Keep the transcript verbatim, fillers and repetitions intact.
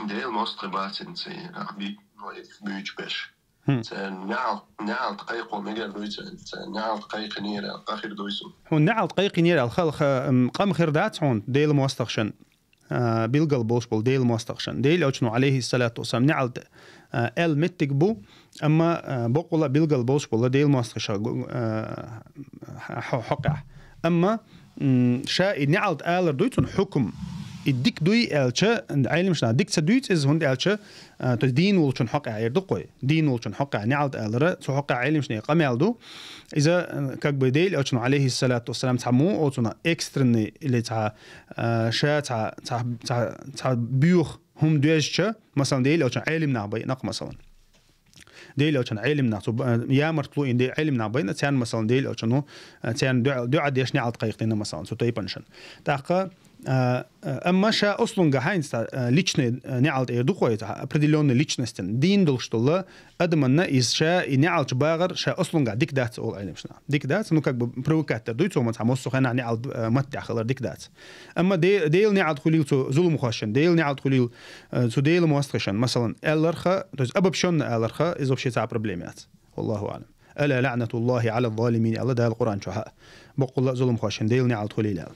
Дела мостагӀий бац цӀи, а би, ну, буьйцуш беш. Хм. Царна неӀалт, неӀалт кхайкхо мегар дуй царна, царна неӀалт кхайкхинера къа хир дуй цунна. Хьуна неӀалт кхайкхинера аьлла хала ха-, м, къам хир дац хьуна Дела мостагӀашна, а, билггал болуш болу Дела мостагӀашна. Дела Элчано, Ӏалайхи ссалату вассалам, неӀалт, а, аьлла меттиг бу, амма, а, боккъала билггал болуш болу Дела мостагӀаша, а, хьо-, хьокъехь. Амма, м, ша и неӀалт алар дуй цунна хьукум, и дика дуй аьлча, Ӏелимашна дикаца дуьйцу иза, хӀунда аьлча, а, то есть дийна волчун хьокъехь эр ду-кх вай. Дийна волчун хьокъехь неӀалт алара, цу хьокъехь Ӏелимашна къамел ду. Иза, а, как бы Дела Элчано, Ӏалайхи ссалату вассалам, цхьаммо оцунах экстренный или цхьа, а, ша цхьа, цхьа, цхьа, цхьа боьха хӀума доьжча, масалан, Дела Элчан Ӏелим нах байина-кх, масалан. Дела Элчан Ӏелим нах, цу ба-, ямартло ин де Ӏелим нах байина, царна, масалан, Дела Элчано, а, царна дуьӀа, дуьӀа деш неӀалт кхайкхина, масалан, цу тайпанашна. ТӀаккха, а, а, амма ша аслунгахь хьайна ста, а, личный, а, неӀалт эр ду-кх вай, цхьа определённый личностен, дийна долуш долу адаманна иза ша и неӀалт багӀар ша аслунгахь дика дац олу Ӏелимашна. Дика дац, ну, как бы привыкать дар дуй цо, ма цхьа массо хенахь неӀалт, а, маттехь хилар дика дац. Амма де-, Дела неӀалт хуьлийла цу зуламхошна, Дела неӀалт хуьлийла, а, цу Дела мостагӀашна, масалан, аьлларх, то есть обобщённо аьлларх, иза вообще цхьа проблема яц. Валлаху аӀлам. «Ала лаӀнатуллахӀи Ӏала ззалимин», аьлла Дала Къуръан чохь. Боккъала а зуламхошна Дела неӀалт хуьлийла аьлла.